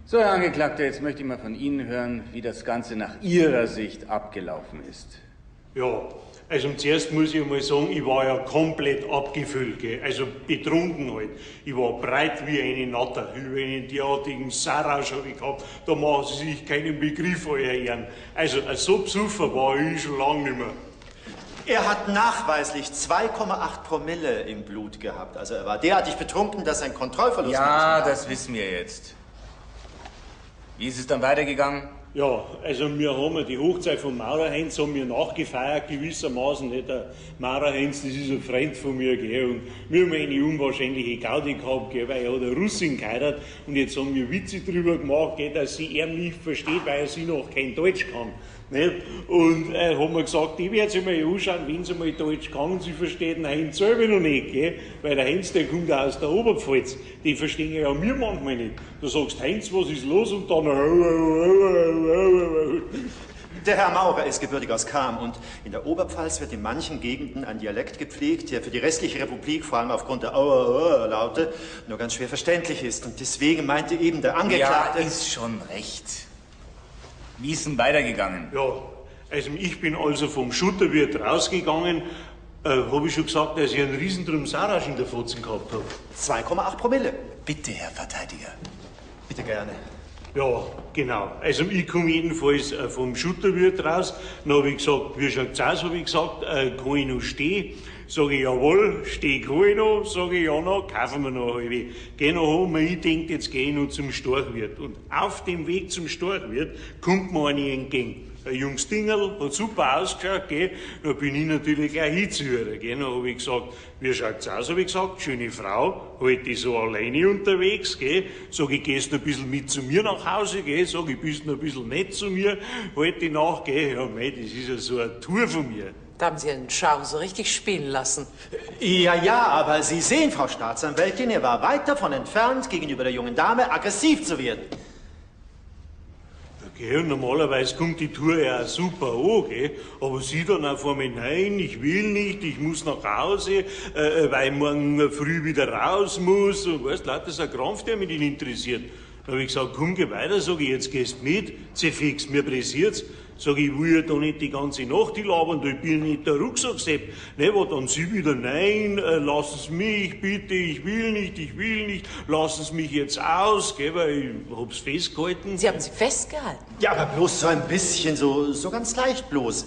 So, Herr Angeklagter, jetzt möchte ich mal von Ihnen hören, wie das Ganze nach Ihrer Sicht abgelaufen ist. Ja, also zuerst muss ich einmal sagen, ich war ja komplett abgefüllt, gell? Also betrunken halt. Ich war breit wie eine Natter. Über einen derartigen Sarausch hab ich gehabt, da machen Sie sich keinen Begriff, Euer Ehren. Also so besoffen war ich schon lange nicht mehr. Er hat nachweislich 2,8 Promille im Blut gehabt. Also er war derartig betrunken, dass ein Kontrollverlust... Ja, das wissen wir jetzt. Wie ist es dann weitergegangen? Ja, also wir haben ja die Hochzeit von Maurer Heinz haben wir nachgefeiert gewissermaßen. Nicht? Der Maurer Heinz, das ist ein Freund von mir, gell? Und wir haben eine unwahrscheinliche Gaudi gehabt, gell? Weil er hat eine Russin geheiratet und jetzt haben wir Witze drüber gemacht, gell? Dass sie ihn nicht versteht, weil er sie noch kein Deutsch kann. Nicht? Und haben wir gesagt, ich werde sie mal anschauen, wenn sie mal Deutsch kann, und sie versteht den Heinz selber noch nicht, gell? Weil der Heinz, der kommt auch aus der Oberpfalz, den verstehen ja wir manchmal nicht. Du sagst, Heinz, was ist los? Und dann... Der Herr Maurer ist gebürtig aus Cham und in der Oberpfalz wird in manchen Gegenden ein Dialekt gepflegt, der für die restliche Republik, vor allem aufgrund der Au-Laute, nur ganz schwer verständlich ist. Und deswegen meinte eben der Angeklagte... Ja, ist schon recht. Wie ist denn weitergegangen? Ja, also ich bin also vom Schutterwirt rausgegangen. Hab ich schon gesagt, dass ich einen riesen Sarausch in der Fotzen gehabt hab. 2,8 Promille. Bitte, Herr Verteidiger. Bitte gerne. Ja, genau. Also ich komme jedenfalls vom Schutterwirt raus. Dann hab ich gesagt, wie schaut's aus, hab ich gesagt, kann ich noch stehen? Sag ich, jawohl, steh kann ich noch, sag ich, ja noch, kaufen wir noch eine halbe. Geh noch home, ich denk, jetzt geh ich noch zum Storchwirt. Und auf dem Weg zum Storchwirt kommt mir eine entgegen. Ein junges Dingerl, hat super ausgeschaut, gell. Da bin ich natürlich gleich hinzuhören, gell. Dann hab ich gesagt, wie schaut's aus, hab ich gesagt, schöne Frau, heute so alleine unterwegs, gell. Sag ich, gehst du ein bisschen mit zu mir nach Hause, gell. Sag ich, bist noch ein bisschen nett zu mir heute Nacht, gell. Ja, mei, das ist ja so eine Tour von mir. Da haben Sie Ihren Charme so richtig spielen lassen. Ja, ja, aber Sie sehen, Frau Staatsanwältin, er war weit davon entfernt, gegenüber der jungen Dame aggressiv zu werden. Okay, und normalerweise kommt die Tour ja auch super an, gell? Aber sie dann auf einmal, nein, ich will nicht, ich muss nach Hause, weil ich morgen früh wieder raus muss. Und weißt, lauter so ein Krampf, der mich nicht interessiert. Dann hab ich gesagt, komm, geh weiter, sag ich, jetzt gehst du mit, zerfix, mir pressiert's. Sag ich, ich will ja da nicht die ganze Nacht die labern, ich bin nicht der Rucksacksepp. Ne, wo dann sie wieder, nein, lassen Sie mich, bitte, ich will nicht, ich will nicht, lassen Sie mich jetzt aus, gell, weil ich hab's festgehalten. Sie haben sie festgehalten? Ja, aber bloß so ein bisschen, so ganz leicht bloß.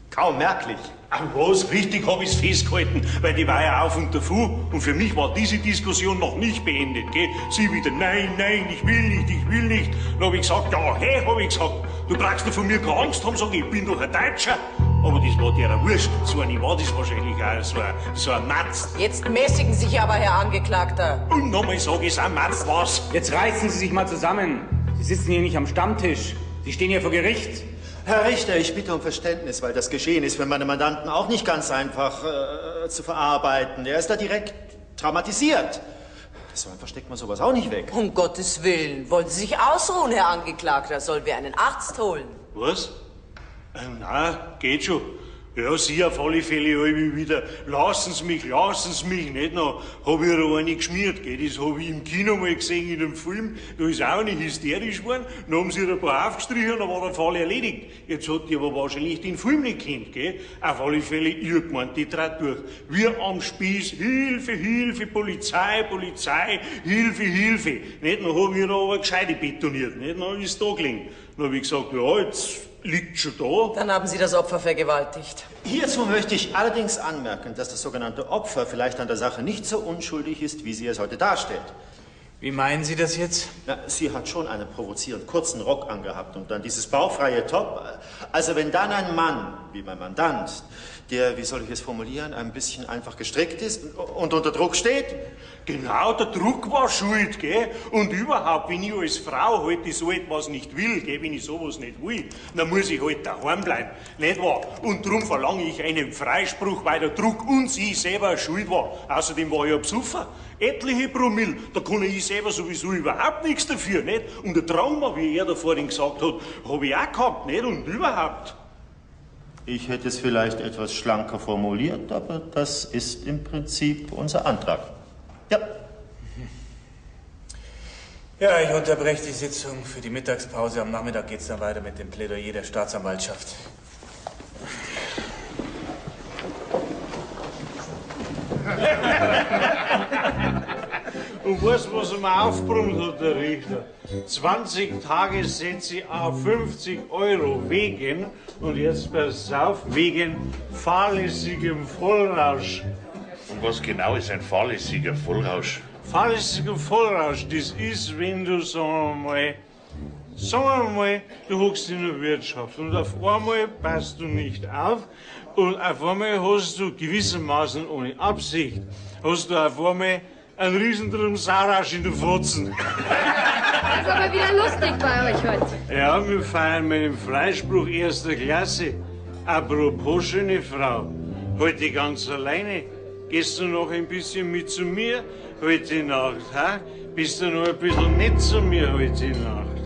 Kaum merklich. Ach was, richtig hab ich's festgehalten, weil die war ja auf und davon. Und für mich war diese Diskussion noch nicht beendet, gell? Sie wieder, nein, nein, ich will nicht, ich will nicht. Dann hab ich gesagt, ja, hey, hab ich gesagt, du brauchst doch von mir keine Angst haben, sag ich, ich bin doch ein Deutscher. Aber das war der wurscht. So eine war das wahrscheinlich auch, so ein Matz. Jetzt mäßigen Sie sich aber, Herr Angeklagter. Und nochmal sag ich, ein Matz war's. Jetzt reißen Sie sich mal zusammen. Sie sitzen hier nicht am Stammtisch. Sie stehen hier vor Gericht. Herr Richter, ich bitte um Verständnis, weil das Geschehen ist für meine Mandanten auch nicht ganz einfach zu verarbeiten. Er ist da direkt traumatisiert. So einfach steckt man sowas auch nicht weg. Um Gottes Willen. Wollen Sie sich ausruhen, Herr Angeklagter? Sollen wir einen Arzt holen? Was? Nein, geht schon. Ja, Sie auf alle Fälle alle wieder. Lassen Sie mich, lassen Sie mich. Nicht noch, hab ich ja eine geschmiert, gell? Das hab ich im Kino mal gesehen, in einem Film. Da ist auch nicht hysterisch geworden. Dann haben sie ihr ein paar aufgestrichen, dann war der Fall erledigt. Jetzt hat die aber wahrscheinlich den Film nicht gekannt, gell? Auf alle Fälle, ihr gemeint, die trat durch. Wir am Spieß, Hilfe, Hilfe, Polizei, Polizei, Hilfe, Hilfe. Nicht? Dann hab ich ihr aber gescheite betoniert, nicht? Dann ist da gelegen. Dann hab ich gesagt, ja, jetzt liegt schon da. Dann haben Sie das Opfer vergewaltigt. Hierzu möchte ich allerdings anmerken, dass das sogenannte Opfer vielleicht an der Sache nicht so unschuldig ist, wie sie es heute darstellt. Wie meinen Sie das jetzt? Na, sie hat schon einen provozierend kurzen Rock angehabt und dann dieses bauchfreie Top. Also wenn dann ein Mann, wie mein Mandant, der, wie soll ich es formulieren, ein bisschen einfach gestrickt ist und unter Druck steht. Genau, der Druck war schuld, gell? Und überhaupt, wenn ich als Frau heute so etwas nicht will, gell, wenn ich sowas nicht will, dann muss ich halt daheim bleiben, nicht wahr? Und drum verlange ich einen Freispruch, weil der Druck und sie selber schuld war. Außerdem war ich ja besoffen. Etliche Promille, da kann ich selber sowieso überhaupt nichts dafür, nicht? Und der Trauma, wie er da vorhin gesagt hat, hab ich auch gehabt, nicht? Und überhaupt. Ich hätte es vielleicht etwas schlanker formuliert, aber das ist im Prinzip unser Antrag. Ja. Ja, ich unterbreche die Sitzung für die Mittagspause. Am Nachmittag geht's dann weiter mit dem Plädoyer der Staatsanwaltschaft. Und weißt du, was er mir aufgebrummt hat, der Richter? 20 Tagessätze à 50 Euro wegen, und jetzt pass auf, wegen fahrlässigem Vollrausch. Und was genau ist ein fahrlässiger Vollrausch? Fahrlässiger Vollrausch, das ist, wenn du, sagen wir mal, du hockst in der Wirtschaft und auf einmal passt du nicht auf und auf einmal hast du gewissermaßen ohne Absicht, hast du auf einmal einen riesen Saurausch in den Fotzen. Das ist aber wieder lustig bei euch heute. Ja, wir feiern mit dem Freispruch erster Klasse. Apropos, schöne Frau, heute ganz alleine. Gehst du noch ein bisschen mit zu mir heute Nacht, ha? Bist du noch ein bisschen nett zu mir heute Nacht?